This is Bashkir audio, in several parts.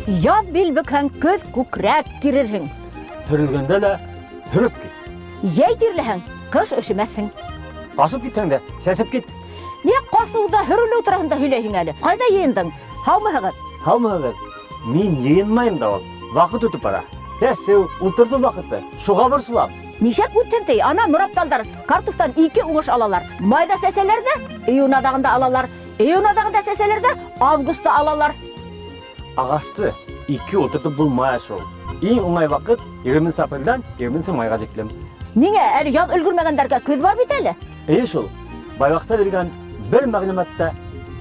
Яҙ бил бөкһәң, көҙ күкрәк кирерһең. Һөрөлгәндә лә һөрөп кит. Йәй тирләһәң, ҡыш өшөмәҫһең. Ҡасып китһәң дә, сәсеп кит. Ни ҡасыуҙа һөрөлөү тураһында һөйләйһең әле? Ҡайҙа йыйындың? Һаумыһығыҙ? Һаумыһығыҙ. Мин йыйынмайым да ул. Ваҡыт үтеп бара. Сәсеү, ултыртыу ваҡыты. Шуға борсолам. Нишәп үтһен ти? Ана морапталдар картуфтан ике уңыш алалар. Майҙа сәсәләр ҙә, июнь аҙағында алалар. Июнь аҙағында сәсәләр ҙә, августта алалар. Ағасты ике ултыртып булмай шул. Иң уңай ваҡыт 20 апрелдән 20 майға тиклем. Ниңә әле яҙ өлгөрмәгәндәргә көҙ бар бит әле? Эйе шул. Байбаҡса биргән бер мәғлүмәт тә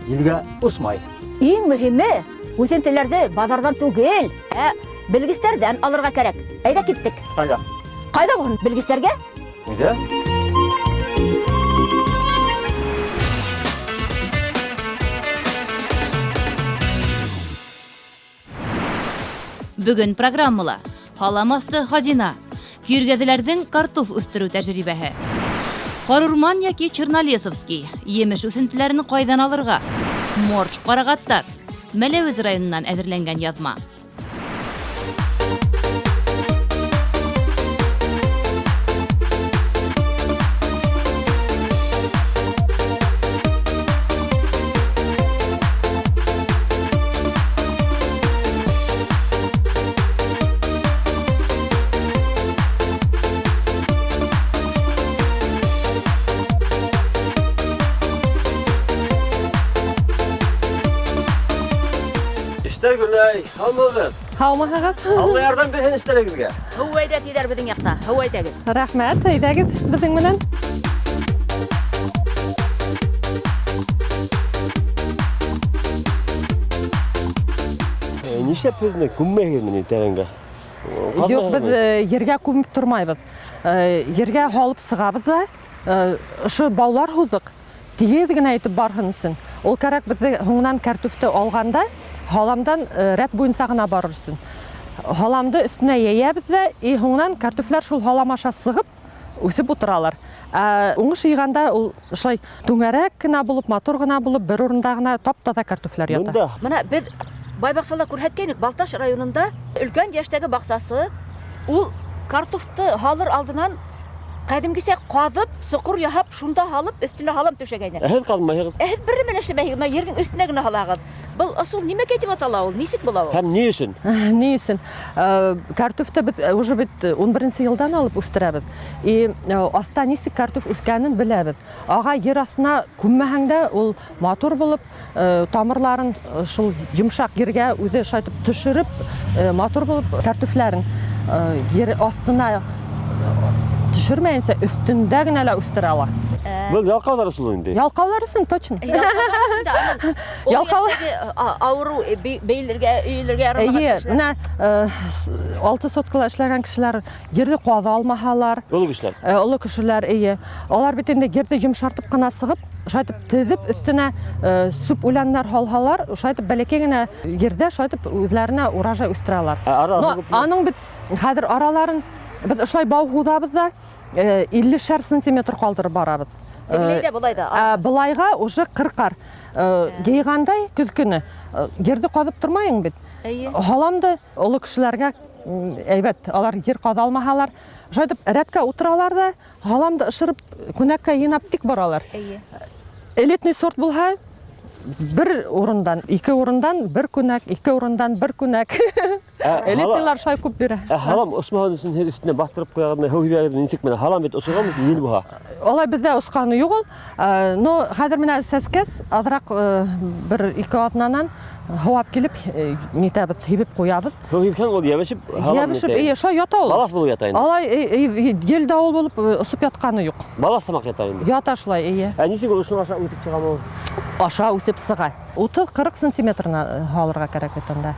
елгә осмай. Иң мөһиме, үҫентеләрҙе баҙарҙан түгел, ә белгестәрҙән алырға кәрәк. Әйҙә киттек. Ҡайҙа? Ҡайҙа булһын, белгестәргә? Әйҙә. Бөгөн программала һалам аҫты хазина, көйөргәҙеләрҙең картоф үҫтереү тәжрибәһе. Ҡарурман йәки Чернолесовский емеш үҫентеләрен ҡайҙан алырға? Морж ҡарағаттар. Мәләүез районынан әҙерләнгән яҙма. Эштәр гөрләй, һаумыһығыҙ. Һаумыһығыҙ. Алла ярҙам бирһен эштәрегеҙгә. Һыу әйҙә тиҙәр беҙҙең яҡта. Һыу әйҙәгеҙ. Рәхмәт, әйҙәгеҙ беҙҙең менән. Э, нишләп һеҙ күммәйһегеҙме ни тәрәнгә? Юҡ, беҙ ергә күмеп тормайбыҙ. Ергә һалып сығабыҙ да, ошо баулар һуҙыҡ, тигеҙ генә итеп барһын өсөн. Ул кәрәк беҙҙе һуңынан кәртүфте алғанда һаламдан рәт буйынса ғына барыр өсөн. Һаламды өҫтөнә йәйәбеҙ ҙә, и һуңынан кәртүфләр шул һалам аша сығып, үҫеп утыралар. Ә уңыш йыйғанда ул шулай түңәрәк кенә булып, матур ғына булып, бер урында ғына тап-таҙа кәртүфләр ята. Бында Мына беҙ бай баҡсала күрһәткәйнек, Балтас районында өлкән йәштәге баҡсасы ул картофты һалыр алдынан ҡәҙимгесә ҡаҙып, соҡор яһап, шунда һалып, өҫтөнә һалам түшәгәйне. Ә һеҙ ҡаҙмайһығыҙ. Ә һеҙ бер нәмә лә эшләмәйһегеҙ, мына ерҙең өҫтөнә генә һалаһығыҙ. Был ысул нимәкәй тип атала ул? Нисек була ул? Һәм ни өсөн? Ни өсөн? Картуфты беҙ уже бит 11 йылдан алып үҫтерәбеҙ. И аҫта нисек картуф үҫкәнен беләбеҙ. Ағай ер аҫтына күммәһәң дә, ул матур булып, тамырларын шул йомшаҡ ергә үҙе шайтып төшөрөп, матур булып кәртүфләрен ер аҫтына төшөрмәйенсә өҫтөндә генә лә үҫтерә ала. Был ялҡауҙар ысулы инде. Ялҡауҙар өсөн точно. Ялҡауҙар өсөн дә аның Ялҡау авыру бәйлергә, өйөлергә ярамаған. Эйе, менә 6 соткала эшләгән кешеләр ерҙе ҡаҙа алмаһалар. Оло кешеләр. Оло кешеләр, эйе. Алар бит инде ерҙе йомшартып ҡына сығып, шайтып теҙеп өҫтөнә сүп үләннәр һалһалар, шайтып бәләкәй генә ерҙә шайтып үҙләренә урожай үҫтерә алар. Ә аның бит хәҙер араларын беҙ ошолай бау һуҙабыҙ да 50-шәр сантиметр ҡалдырып барабыҙ. Тегеләй ҙә, былай ҙа. Ә былайға уже 40-ар. Йыйғандай көҙ көнө ерҙе ҡаҙып тормайың бит. Эйе. Һаламды оло кешеләргә әйбәт, алар ер ҡаҙа алмаһалар, шайтып рәткә утыралар ҙа, һаламды ышырып күнәккә йыйнап тик баралар. Эйе. Элитный сорт булһа, бер урындан, ике урындан бер күнәк, ике урындан бер күнәк. Элитныйлар шулай күп бирә. Ә һалам осмаһын өсөн һеҙ өҫтөнә баҫтырып ҡуяғыҙмы, һыу һибәгеҙме, нисек менә? Һалам бит осорға мөмкин, ел булһа. Алай беҙҙә осҡаны юҡ ул. Но хәҙер менә сәскәс аҙыраҡ бер ике аҙнанан һыуап килеп нитәбеҙ, һибеп ҡуябыҙ. Һыу һипһәң ул йәбешеп, һалам Йәбешеп, эйе, шулай ята ул. Балаҫ булып ята инде. Алай ел дауыл булып осоп ятҡаны юҡ. Балаҫ һымаҡ ята инде. Ята шулай, эйе. Ә нисек ул шуның аша үтеп сығамы ул? Аша үҫеп сыға. 30-40 сантиметрына һалырға кәрәк бит унда.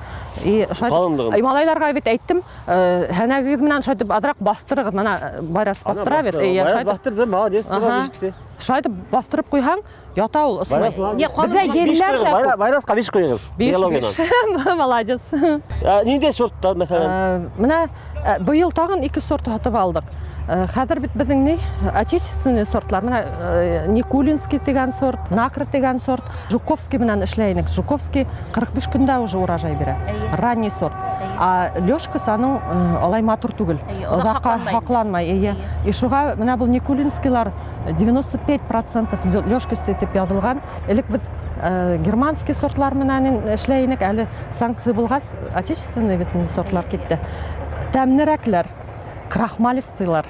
И Ҡалынлығын. Малайларға бит әйттем, һәнәгегеҙ менән шайтып аҙыраҡ баҫтырығыҙ, мына Байрас баҫтыра бит. Байрас баҫтырҙы, молодец, сразу җитте. Шайтып баҫтырып ҡуйһаң, ята ул осмай. Беҙҙә елләр дә күп. Байрасҡа 5 ҡуйығыҙ. 5. Молодец. Ниндәй сорттар, мәҫәлән? Мына быйыл тағын 2 сорт һатып алдыҡ. Хәҙер бит беҙҙең ни отечественный сортлар, менә Никулинский тигән сорт, Накр тигән сорт, Жуковский менән эшләй инек. Жуковский 45 көндә уже урожай бирә. Ранний сорт. А Лёшкасы аның алай матур түгел. Оҙаҡҡа һаҡланмай, эйе. И шуға менә был Никулинскийлар 95% лёжкости тип яҙылған. Элек беҙ германский сортлар менән эшләй инек, әле санкция булғас, отечественный бит инде сортлар китте. Тәмлерәкләр, крахмалистыйлар.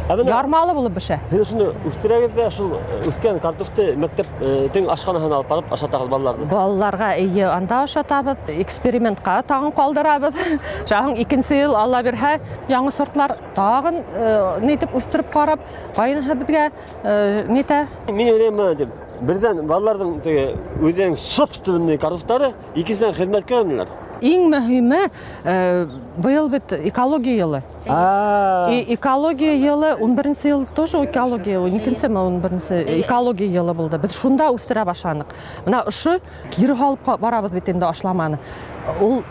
Ярмалы булып бешә. Һеҙ шуны үҫтерәгеҙ ҙә, шул үҫкән картофты мәктәптең ашханаһына алып барып ашатағыҙ балаларҙы. Балаларға эйе, анда ашатабыҙ, экспериментҡа тағын ҡалдырабыҙ. Шаһың икенсе йыл, Алла бирһә, яңы сортлар тағын нитеп үҫтереп ҡарап, ҡайныһы беҙгә нитә. Мин уйлайым тип, берҙән балаларҙың теге үҙенең собственный картофтары, икенсенән хеҙмәткә өйрәнәләр. Иң мөһиме, быйыл бит экология йылы. И экология йылы, 11 йыл тоже экология, 12-ме, 11-се экология йылы булды. Беҙ шунда үҫтерә башланыҡ. Бына ошо кире һалып барабыҙ бит инде ашламаны. Ул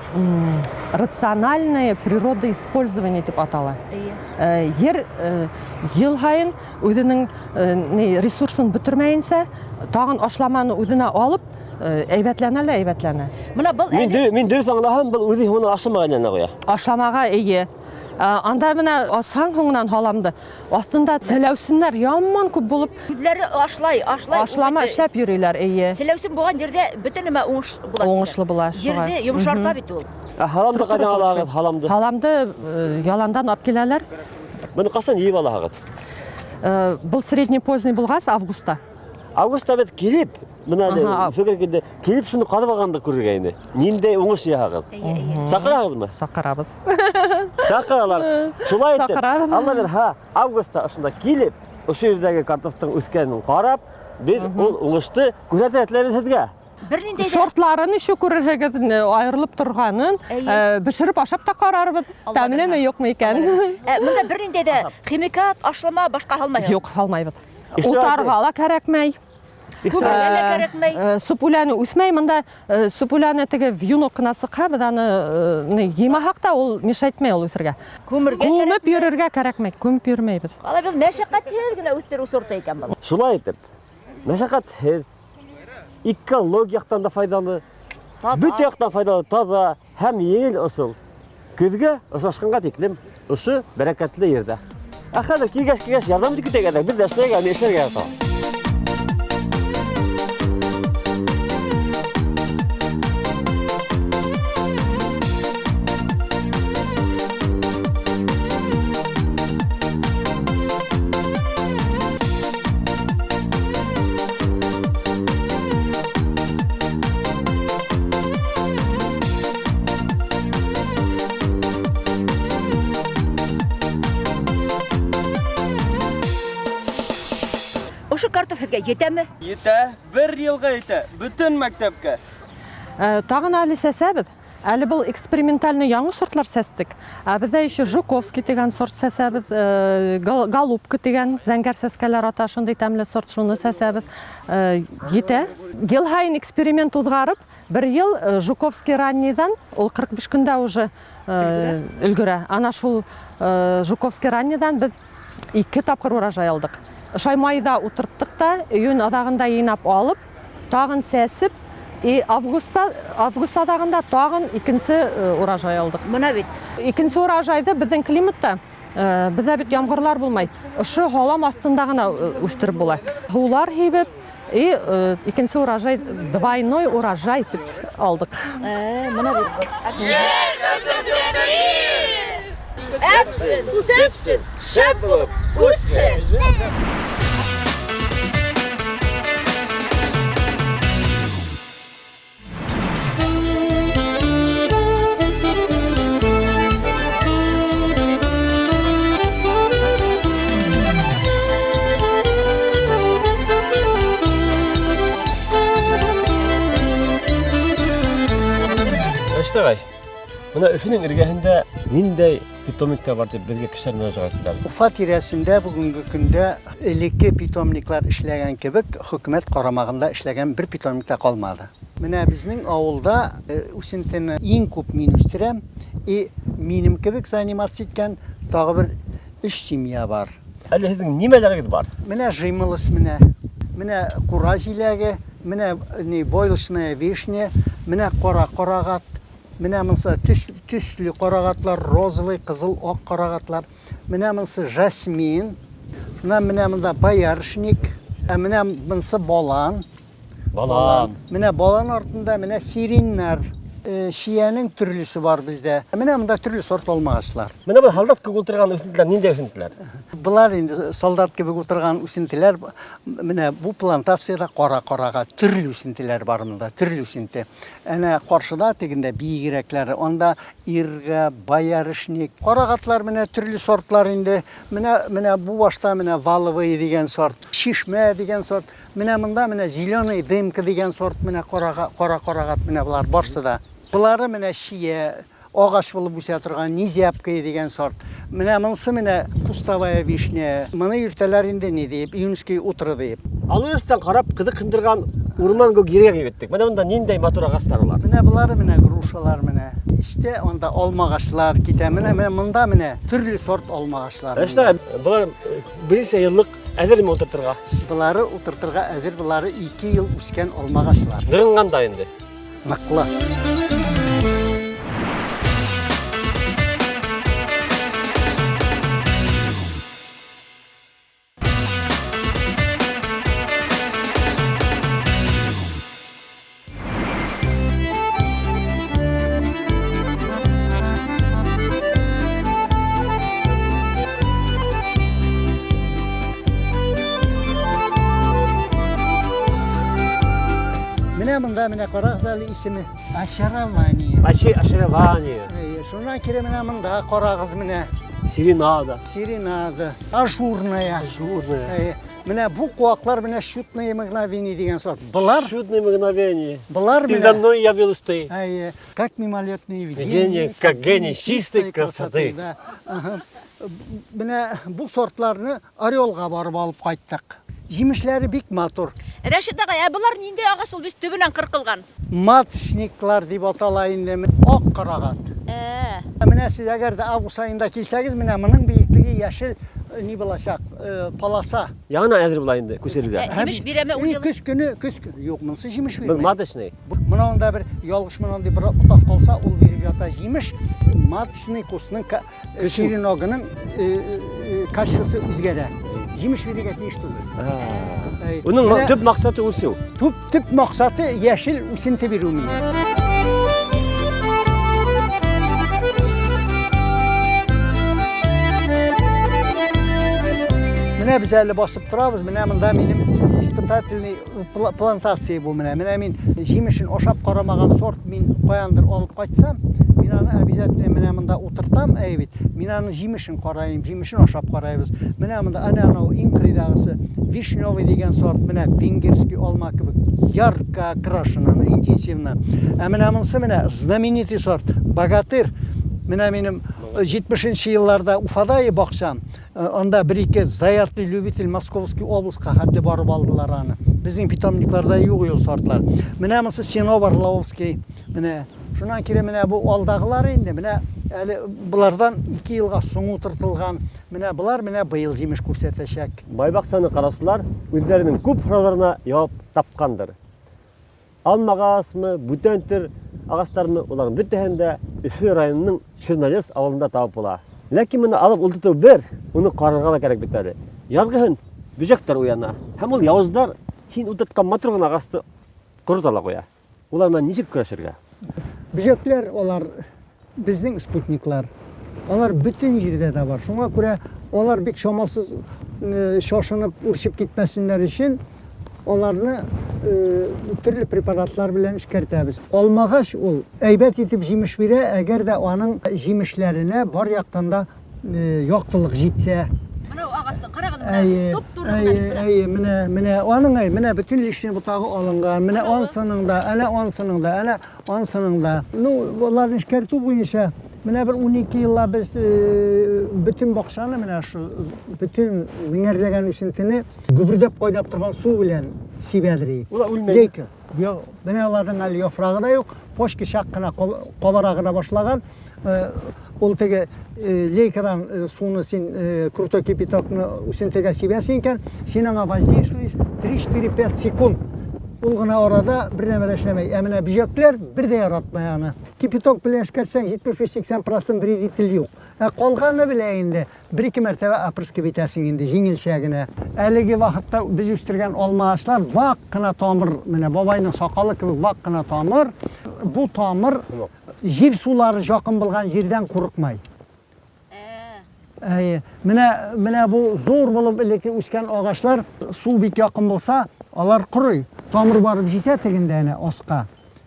рациональное природоиспользование тип атала. Ер йыл һайын үҙенең ресурсын бөтөрмәйенсә, тағын ашламаны үҙенә алып, әйбәтләнә лә әйбәтләнә. Мына был Мин дөрөҫ аңлаһам, был үҙе һуңынан ашламаға әйләнә ҡуя. Ашламаға, эйе. Анда менә асһаң һуңынан һаламды. Аҫтында селәүсеннәр яман күп булып, Үҙләре ашлай, ашлай, Ашлама эшләп йөрөйләр, эйе. Селәүсен булған ерҙә бөтә нәмә уңыш була. Уңышлы була, шуға. Ерҙе йомшарта бит ул. Ә һаламды ҡайҙан алаһығыҙ, һаламды? Һаламды яландан алып киләләр. Быны ҡасан йыйып алаһығыҙ? Был средний поздний булғас, августта. Августта беҙ килеп, бына әле фекер килде, килеп шуны ҡаҙып алғанды күрергә инде. Ниндәй уңыш йыйһағыҙ? Саҡыраһығыҙмы? Саҡырабыҙ. Саҡыралар. Шулай итеп, Саҡырабыҙ. Алла бирһә, августта ошонда килеп, ошо ерҙәге картофтың үҫкәнен ҡарап, беҙ ул уңышты күрһәтә теләйбеҙ һеҙгә. Бер ниндәй дә Сортларын еще күрерһегеҙ, айырылып торғанын, бешереп ашап та ҡарарбыҙ. Алла Тәмлеме, бирһә. юҡмы икән? Бында бер ниндәй дә химикат, ашлама башҡа һалмайһың? Юҡ, һалмайбыҙ. Иштирак Утарға ла кәрәкмәй. Күмергә лә кәрәкмәй. Сүп үләне үҫмәй, бында сүп үләне теге вьюнок ҡына сыҡһа, беҙ аны йыймаһаҡ та ул мешайтмай ул үҫергә. Күмергә Күмеп кәрәкмәй. йөрөргә кәрәкмәй, күмеп йөрөмәйбеҙ. Ҡалай был мәшәҡәтһеҙ генә үҫтереү сорты икән был. Шулай итеп, мәшәҡәтһеҙ, экология яҡтан да файҙалы, Таҙа. бөтә яҡтан файҙалы, таҙа һәм еңел ысул. Көҙгә осрашҡанға тиклем ошо бәрәкәтле ерҙә. Ә хәҙер килгәс-килгәс ярҙам итеп китәйек әле, беҙ ҙә эшләйек, әле эшләргә ятабыҙ. Ошо картоф һеҙгә етәме? Етә, бер йылға етә, бөтөн мәктәпкә. Тағын әле сәсәбеҙ. Әле был экспериментальный яңы сортлар сәстек. Ә беҙҙә еще Жуковский тигән сорт сәсәбеҙ, Голубка тигән зәңгәр сәскәләр ата, шундай тәмле сорт, шуны сәсәбеҙ. Етә. Йыл һайын эксперимент уҙғарып, бер йыл Жуковский раннийҙан, ул 45 көндә уже өлгөрә. Ана шул Жуковский раннийҙан беҙ 2 тапҡыр урожай алдыҡ. Шай майҙа ултырттыҡ та, июнь аҙағында йыйнап алып, тағын сәсеп, и август аҙағында тағын икенсе урожай алдыҡ. Бына бит. Икенсе урожайҙы беҙҙең климатта, беҙҙә бит ямғырлар булмай. Ошо һалам аҫтында ғына үҫтереп була. Һыулар һибеп, и икенсе урожай, двойной урожай тип алдыҡ. Бына бит. Әпсен, төпсен, шәп булып үҫһен. Әштәғай, бына Өфөнөң эргәһендә ниндәй питомниктар бар тип беҙгә кешеләр мөрәжәғәт итәләр? Уфа тирәсендә бөгөнгө көндә элекке питомниклар эшләгән кебек, хөкүмәт ҡарамағында эшләгән бер питомник та ҡалманы. Менә безнең ауылда үсентене иң күп мин үҫтерәм, и минем кебек заниматься иткән тағы бер Өч семья бар. Әле һеҙҙең нимәләрегеҙ бар? Менә жимолость менә. Менә кура җиләге, менә ни войлочная вишня, менә кара карагат, менә монысы төс, төсле карагатлар, розовый, кызыл, ак карагатлар. Менә монысы жасмин. Шуннан менә монда боярышник, ә менә монысы балан. Балан. Менә балан артында менә сиреннар. Э, чиянең төрлесе бар бездә. Менә монда төрле сорт алмагачлар. Менә бу солдат кебек утырган үсентеләр ниндәй үсентеләр? Болар инде солдат кебек утырган үсентеләр. Менә бу плантациядә кара карага төрле үсентеләр бар монда, төрле үсенте. Әнә каршыда тегендә биегрәкләре, анда ирга, боярышник. Карагатлар менә төрле сортлар инде. Менә менә бу башта менә валовый дигән сорт, чишмә дигән сорт. Менә монда менә зеленый дымка дигән сорт менә карага, кара карагат менә болар барсы да. Болары менә чия, агач булып үсә торган низябкая дигән сорт. Менә монысы менә кустовая вишня. Моны йөртәләр инде ни диеп, июньский утро диеп. Алыстан карап кызыксындырган урман күк җиргә килеп җиттек. Менә монда ниндәй матур агачлар алар. Менә болары менә грушалар менә. Эчтә анда алмагачлар китә. Менә менә монда менә төрле сорт алмагачлар. Эштә болар берничә еллык әзерме утыртырга? Болары утыртырга әзер, болары 2 ел үскән алмагачлар. Ныгынган да инде. Ныклы. Менә монда менә карагыз әле исеме Очарование. Вообще очарование. Әйе, шуннан кире менә монда карагыз менә. Серенада. Серенада, ажурная. Ажурная. Әйе. Менә бу куаклар менә чудные мгновения дигән сорт. Болар, Чудное мгновение. болар Передо менә. мной явилась ты. Әйе, как мимолетные видения, Видение, как гений чистой красоты. Да. Ага. Менә бу сортларны Орелга барып алып кайттык. Җимешләре бик матур. Рәшит агай, ә болар ниндәй агач ул бит төбеннән кыркылган? Маточниклар дип атала инде. Ак карагат. Ә, Менә сез әгәр дә август аенда килсәгез, менә моның биеклеге яшел ни булачак, полоса. Яңа әзер була инде күчерергә. Җимеш бирәме ул И, ел? Көз көне, көз көне. Юк, монысы җимеш Был бирми. маточный. Менә анда бер ялгыш менә андый бер ботак калса, ул биреп ята җимеш. Маточный кустның Көчен. череногының качествосы үзгәрә. Җимеш бирергә тиеш түгел. Әй, Уның менә төп максаты үсү. Төп, төп максаты яшел үсенте бирү мине. Менә без әле басып торабыз, менә монда минем испытательный плантация бу менә. Менә мин җимешен ашап карамаган сорт мин каяндыр алып кайтсам, мин аны обязательно менә монда утыртам, әй бит. Мин аның җимешен карайым, җимешен ашап карайбыз. Менә монда әнә анау иң кырыйдагысы вишневый дигән сорт, менә венгерский алма кебек ярко окрашена, интенсивно. Ә менә монысы менә знаменитый сорт, богатырь. Менә минем 70 елларда Уфада бакчам, анда бер-ике заядлый любитель Московский областька хәтле барып алдылар аны. Безнең питомникларда юк ул сортлар. Менә монысы Синобар Лаовский. Менә шуннан кире менә бу алдагылар инде, менә әле булардан 2 елга соң утыртылган. Менә булар менә быел җимеш күрсәтәчәк. Байбаксаны караучылар үзләренең күп сорауларына җавап тапкандыр. Алмагасмы, бүтән төр агачлармы, уларның бөтәһен дә Өфө районының Чернолес авылында табып була. Ләкин моны алып ултырту бер, уны карарга да кирәк бит әле. Язгыһын бөҗәкләр уяна. Һәм ул явызлар һин утырткан матур гына агачты корыта ла куя. Улар менән ничек көрәшергә? Бөҗәкләр алар безнең спутниклар. Алар бөтен җирдә дә бар. Шуңа күрә алар бик чамасыз шашынып үрчеп китмәсеннәр өчен аларны төрле препаратлар белән эшкәртәбез. Алмагач ул әйбәт итеп җимеш бирә, әгәр дә аның җимешләренә бар яктан да яктылык җитсә. Менә агачны карагыз менә Әйе, туп-туры гына әйе, бит менә. әйе, менә, менә аның әй, менә бөтен лишний ботагы алынган, менә ансының да, әнә ансының да, әнә ансының да. Ну, аларны эшкәртү буенча менә бер 12 елла без бөтен бакчаны менә шу бөтен меңәрләгән үсентене гөбердәп кайнап торган су белән сибәдер. Улар үлмәй. Лейка. Юк, менә аларның әле яфрагы да юк. Почка чак кына кабара гына башлаган. Ул теге лейкадан суны син крутой кипятокны үсентегә сибәсең икән, син аңа воздействуешь 3-4-5 секунд. Ул гына арада бер нәмә дә эшләмәй. Ә менә бөҗәкләр бер дә яратмый аны. Кипяток белән эшкәртсәң, 75-80 процент вредитель юк. Ә калганы белә инде бер-ике мәртәбә опрыскивать итәсең инде, җиңелчә генә. Әлеге вакытта без үстергән алма агачлар вак кына тамыр, менә бабайның сакалы кебек вак кына тамыр. Бу тамыр җир сулары якын булган җирдән курыкмай. Әйе. Менә, менә бу зур булып элекке үскән агачлар, су бик якын булса, алар корый. Тамыр барып җитә тегендә әнә аска.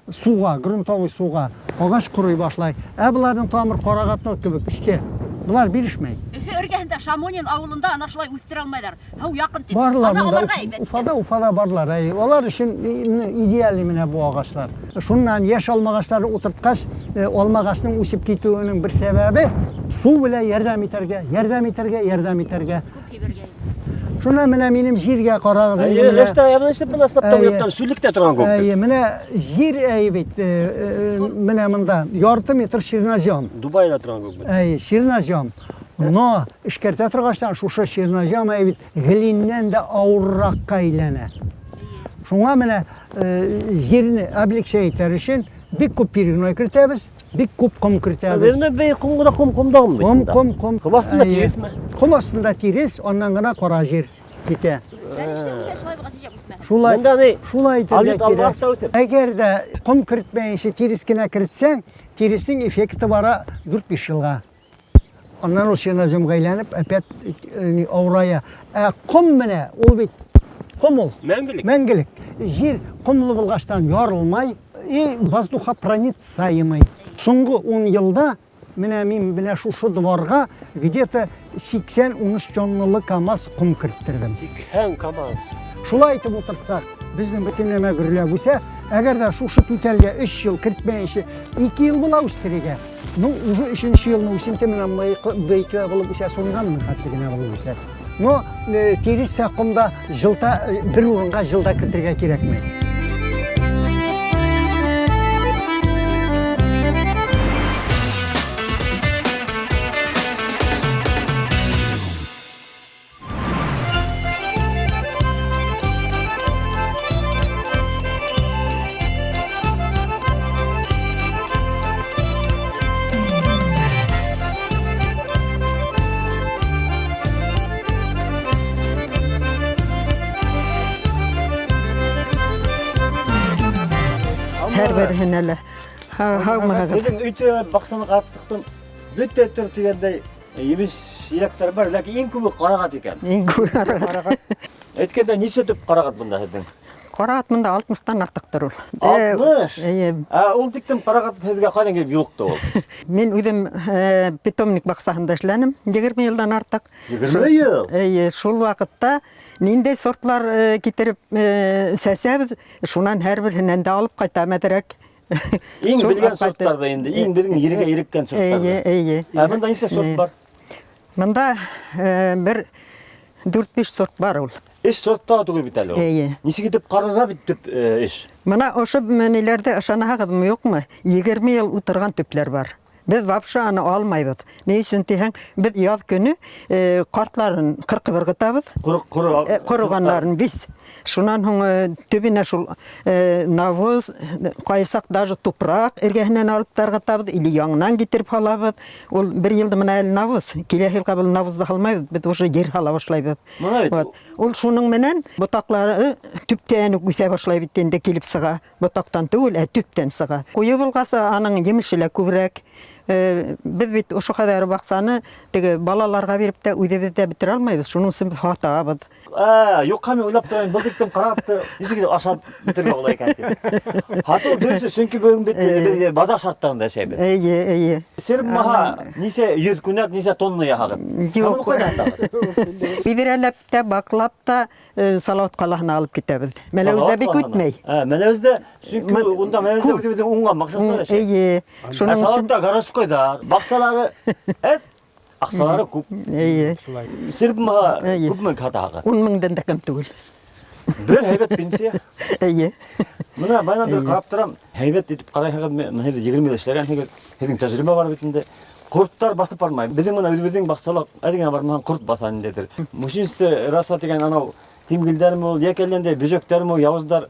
Суга, грунтовый суга агач корый башлай. Ә боларның тамыр карагатның кебек өстә. Болар бирешмәй. Өфе эргәһендә Шамонин авылында ана шулай үстерә алмайлар. Һау якын дип. Барлар Ана монда, аларга әйбәт. Уфада, Уфада барлар. Әй, алар өчен идеальный менә бу агачлар. Шуннан яшь алмагачларны утырткач, алмагачның үсеп китүенең бер сәбәбе су белән ярдәм итәргә, ярдәм итәргә, ярдәм итәргә. Күп һибәргә. Шуннан менә минем җиргә карагыз инде. Әйе, нәрсә, ягъни нәрсә бу наслап та уяптан сүллектә торган күк. Әйе, менә җир әйе бит, менә монда ярты метр чернозем. Дубайда торган күк бит. Әйе, чернозем. Но эшкәртә торгачтан шушы чернозем әйе бит глиннән дә авырракка әйләнә. Шуңа менә җирне облегчать итәр өчен бик күп перегной кертәбез. Бик күп ком кертәбез. Менә бей ком гына ком комда бит. Ком, ком, ком. Ком астында тиресме? Ком астында тирес, аннан гына кара җир китә. Шулай, шулай итәргә кирәк. Әгәр дә ком кертмәенчә тирес кенә кертсәң, тиреснең эффекты бара 4-5 елга. Аннан ул черноземга әйләнеп, опять авырая. Ә ком менә, ул бит ком ул. Мәңгелек. Мәңгелек. Җир комлы булгачтан ярылмай и воздухопроницаемый. Соңгы 10 елда менә мин менә шушы дворга где-то 80-13 тонналы КАМАЗ ком керттердем. 80 КАМАЗ. Шулай итеп утыртсак, безнең бөтен нәмә гөрләп үсә. Әгәр дә шушы түтәлгә 3 ел кертмәенчә 2 ел була үстерергә. Ну, уже өченче елны үсенте менә быйкы булып үсә, сунган хәтле генә булып үсә. Но тирес тә комда җылта бер урынга җылда кертергә кирәкми. Һәрберһенә лә. Һаумыһыгыҙ. Беҙҙең өй баҡсаны ҡарап сыҡтым. Бөтә төр тигәндәй емеш еләктәр бар, ләкин иң күбе ҡарағат икән. Иң күбе ҡарағат. Әйткәндә нисә төп ҡарағат бында һеҙҙең? Ҡарағат бында 60-тан артыҡтыр ул. 60? Эйе. Ә ул тиктем ҡарағат һеҙгә ҡайҙан килеп юлыҡты ул? Мин үҙем питомник баҡсаһында эшләнем 20 йылдан артыҡ. 20 йыл? Эйе, шул ваҡытта ниндәй сортлар китереп сәсәбеҙ, шунан һәр береһенән дә алып ҡайтам әҙерәк. Иң белгән сорттарҙы инде, иң беҙҙең ергә иреккән сорттарҙы. Эйе, эйе. Ә бында нисә сорт бар? Бында бер 4-5 сорт бар ул. Эш сортта түгел бит әле ул. Эйе. Нисек итеп ҡарарға бит төп эш? Мына ошо ниләрҙе ышанаһығыҙмы, юҡмы? 20 йыл ултырған төпләр бар. Беҙ вообще аны алмайбыҙ. Ни өсөн тиһәң, беҙ яҙ көнө ҡартларын ҡырҡып ырғытабыҙ. Ҡороғанларын бис. Шунан һуң төбөнә шул навоз, ҡайсаҡ даже тупраҡ эргәһенән алып та ырғытабыҙ, или яңынан китереп һалабыҙ. Ул бер йылды мына әле навоз. Киләһе йылға был навозды һалмайбыҙ, беҙ уже ер һала башлайбыҙ. Мына бит. Ул шуның менән ботаҡлары төптән үк үҫә башлай бит инде, килеп сыға. Ботаҡтан түгел, ә төптән сыға. Ҡуйы булғас, аның емеше лә күберәк. Беҙ бит ошо ҡәҙәр баҡсаны теге балаларға биреп тә үҙебеҙ ҙә бөтөрә алмайбыҙ, шуның өсөн беҙ һатабыҙ. Юҡ, мин уйлап торайым, был тиктем ҡарап та, нисек итеп ашап бөтөргә була икән тип. Һатыу дөрөҫ, сөнки бөгөн бит беҙ баҙар шарттарында йәшәйбеҙ. Эйе, эйе. Сермаһа нисә йөҙ күнәк, нисә тонна яһағыҙ? Юҡ. Һәм ҡайҙан һатағыҙ? Биҙрәләп тә, баҡлап та, Салауат ҡалаһына алып китәбеҙ. Мәләүездә бик үтмәй. Мәләүездә, сөнки унда Мәләүездә үҙебеҙҙең уңған баҡсасылар йәшәй. Эйе. Шуның өсөн Салауатта городскойҙар, баҡсалары әҙ, аҡсалары күп. Эйе. Сермаһа күпме һатаһығыҙ? 10 меңдән дә ким түгел. Бер һәйбәт пенсия. Әйе. Мына баянан бер ҡарап торам, һәйбәт итеп ҡарайһығыҙ, мына һеҙ 20 йыл эшләгәнһегеҙ, һеҙҙең тәжрибә бар бит инде. Ҡорттар баҫып бармай. Беҙҙең мына үҙебеҙҙең баҡсала әҙ генә бармаһаң ҡорт баҫа ниндәйҙер. Мучнистый роса тигән анау тимгелдәрме ул, йәки әллә ниндәй бөжәктәрме ул, яуыздар.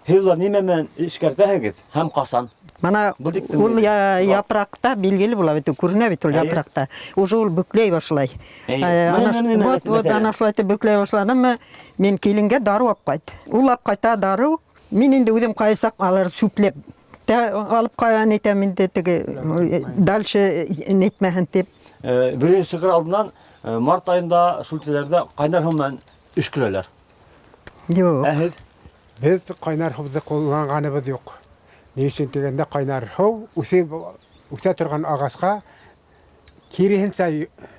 Һеҙ улар нимә менән эшкәртәһегеҙ һәм ҡасан? Мына ул япракта билгеле була бит, күренә бит ул япракта. Уже ул бөкләй башлай. Вот, вот ана шулай итеп бөкләй башланымы, мин киленгә дару алып кайт. Ул алып кайта дару. Мин инде үзем кайсак алар сүпләп тә алып каян итәм инде теге дальше нитмәһен дип. Бөре сығыр алдынан март айында шул теләрдә кайнар һу менән өшкерәләр. Юк. Ә һеҙ? Беҙ ҡайнар һыуҙы ҡулланғаныбыҙ юҡ. Ни өсөн тигәндә, ҡайнар һыу үҫеп үҫә торған ағасҡа киреһенсә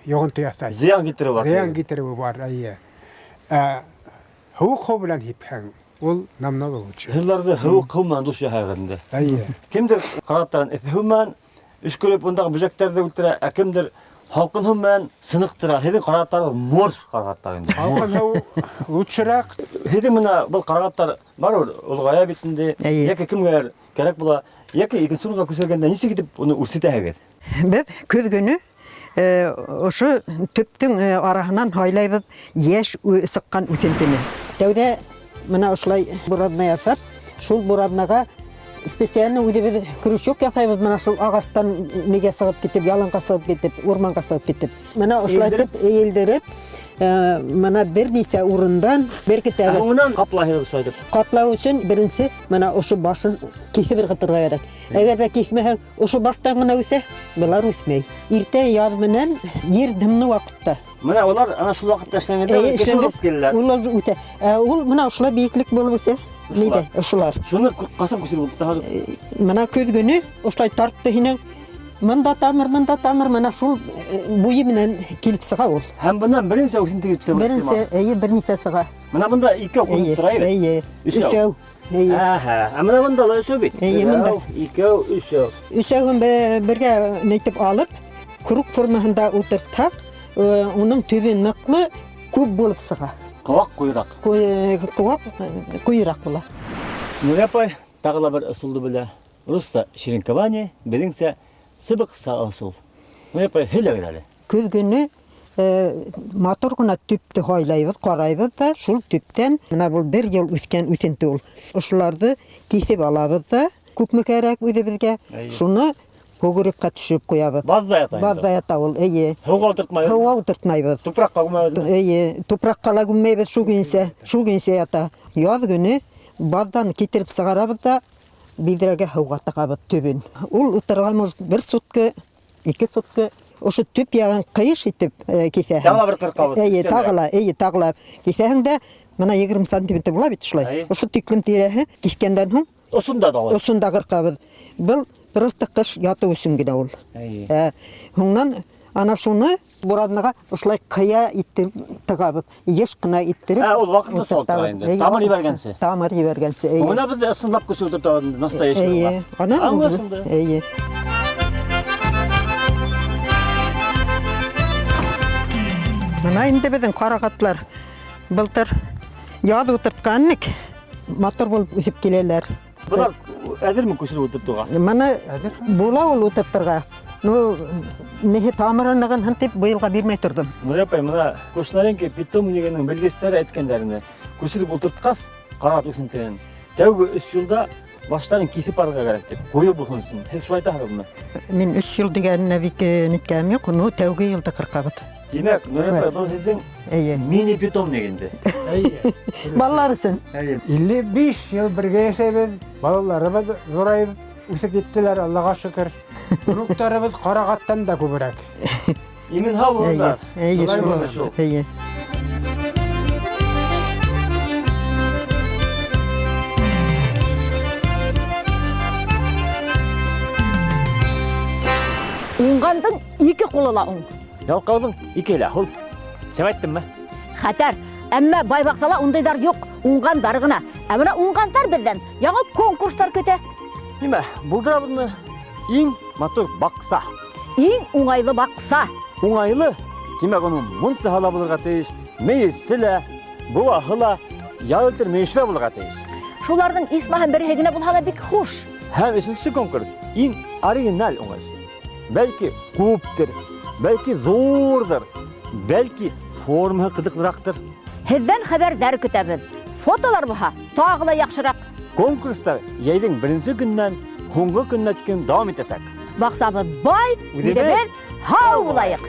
йоғонто яһай. Зыян килтереүе бар. Зыян килтереүе бар, әйе. Ә һыуыҡ һыу белән һипһәң, ул намного лучше. Һеҙ уларҙы һыуыҡ һыу менән душ яһайһығыҙ инде. Әйе. Кемдер ҡараттарын эҫе һыу менән өшкөрөп, ундағы бөжәктәрҙе үлтерә, ә кемдер һалҡын һыу менән сыныҡтыра. Һеҙҙең ҡарағаттарығыҙ морж ҡарағаттар инде. Һалҡын һыу лучшерак. Һеҙҙең мына был ҡарағаттар барыбер олоғая бит инде. Йәки кемгәлер кәрәк була, йәки икенсе урынға күсергәндә нисек итеп уны үрсетәһегеҙ? Беҙ көҙ көнө ошо төптөң араһынан һайлайбыҙ йәш сыҡҡан үҫентене. Тәүҙә мына ошолай бураҙна яҫап, шул бураҙнаға специально үҙебеҙ крючок яҫайбыҙ, мына шул ағастан нигә сығып китеп, яланға сығып китеп, урманға сығып китеп. Мына ошолай итеп эйелдереп, мына бер нисә урындан беркетәбеҙ. Ә һуңынан ҡаплайһығыҙ шулай итеп. Ҡаплау өсөн беренсе мына ошо башын киҫеп ырғытырға кәрәк. Әгәр ҙә киҫмәһәң, ошо баштан ғына үҫә, былар үҫмәй. Иртә яҙ менән ер дымлы ваҡытта. Менә улар ана шул ваҡытта эшләнгәндә кеше булып киләләр. Улар үҫә. Ә ул мына ошолай бейеклек булып үҫә. Нидә? Ошолар. Шуны ҡасан күсереп ултыртаһығыҙ? Мына көҙ көнө ошолай тартты һинең. Мында тамыр, мында тамыр, мына шул буйы менән килеп сыға ул. Һәм бынан бернисә үҫенте килеп сыға. Беренсе, әйе, бернисә сыға. Мына бында икәү күренеп тора, әйе? Әйе. Өсәү. Әйе. Әһә. Ә мына бында ла өсәү бит. Әйе, монда. Икәү, өсәү. Өсәүен бергә нитеп алып, круг формаһында утыртһаҡ, уның төбө ныҡлы, күп булып сыға. Ҡыуаҡ ҡуйыраҡ. Ҡыуаҡ ҡуйыраҡ була. Нурия апай тағы ла бер ысулды белә. Русса черенкование, беҙҙеңсә сыбыҡса ысул. Нурия апай, һөйләгеҙ әле. Көҙ көнө матур ғына төптө һайлайбыҙ, ҡарайбыҙ ҙа, шул төптән мына был бер йыл үҫкән үҫенте ул. Ошоларҙы киҫеп алабыҙ ҙа, күпме кәрәк үҙебеҙгә, шуны погребҡа төшөрөп ҡуябыҙ. Баҙҙа ята инде. Баҙҙа ята ул, эйе. Һыуға ултыртмайбыҙ. Һыуға ултыртмайбыҙ. Тупраҡҡа күмәбеҙ. Эйе, тупраҡҡа ла күммәйбеҙ, шул көйөнсә, шул көйөнсә ята. Яҙ көнө баҙҙан китереп сығарабыҙ ҙа, биҙрәгә һыуға тығабыҙ төбөн. Ул ултырға может бер сутка, ике сутка. Ошо төп яғын ҡыйыш итеп киҫәһең. Тағы бер ҡырҡабыҙ. Эйе, тағы ла, эйе, тағы ла киҫәһең дә, мына 20 сантиметр була бит шулай. Ошо тиклем тирәһе киҫкәндән һуң Осонда да алай. Осонда ҡырҡабыҙ. Был просто ҡыш ятыу өсөн генә ул. Әйе. Һуңынан ана шуны бураҙнаға ошолай ҡыя иттереп тығабыҙ. Йыш ҡына иттереп. Ә, ул ваҡытлыса ултыра инде. Тамыр ебәргәнсе. Тамыр ебәргәнсе, эйе. Бына беҙ ысынлап күсеп ултыртабыҙ настоящий. Эйе. Анан эйе. Мына инде беҙҙең ҡарағатлар былтыр яҙ ултыртҡан инек, матур булып үҫеп киләләр. Былар әҙерме күсереп ултыртыуға? Мына була ул ултыртырға. Ну, неһе тамыры нығынһын тип быйылға бирмәй торҙом. Нурия апай, мына Кушнаренко питомнигының белгестәре әйткәндәренә, күсереп ултыртҡас, ҡарағат үҫентеһен тәүге өс йылда баштарын киҫеп барырға кәрәк тип, ҡуйы булһын өсөн. Һеҙ шулай әйтәһегеҙме? Мин өс йыл тигәненә бик ниткәнем юҡ, ну, тәүге йылда ҡырҡабыҙ. Тимәк, Нурия апай, был һеҙҙең мини-питомник инде. Балалар өсөн. 55 йыл бергә йәшәйбеҙ, балаларыбыҙ ҙурайып үҫеп еттеләр, Аллаға шөкөр. Внуктарыбыҙ ҡарағаттан да күберәк. Имен һау булһындар. Эйе, Шулай шул. булһын шул. Эйе. Уңғандың ике ҡулы ла уң. Ялҡауҙың ике лә һул. Шәп әйттемме? Хәтәр. Әммә бай баҡсала ундайҙар юҡ, уңғандар ғына. Ә мына уңғандар беҙҙән яңы конкурстар көтә. Нимә, булдырабыҙмы? Иң матур баҡса. Иң уңайлы баҡса. Уңайлы? Тимәк, уның мунсаһы ла булырға тейеш, мейесе лә, быуаһы ла. Ял итер мөйөшләр булырға тейеш. Шуларҙың исмаһам береһе генә булһа ла бик хуш. Һәм өсөнсө конкурс иң оригиналь уңыш. Бәлки күптер, бәлки ҙурҙыр, бәлки формаһы ҡыҙыҡлыраҡтыр. Һеҙҙән хәбәрҙәр көтәбеҙ. Фотолар булһа, тағы ла яҡшыраҡ. Конкурстар йәйҙең беренсе көнөнән һуңғы көнөнә тиклем дауам итәсәк. Баҡсабыҙ бай, Үҙебеҙ үҙебеҙ һау булайыҡ.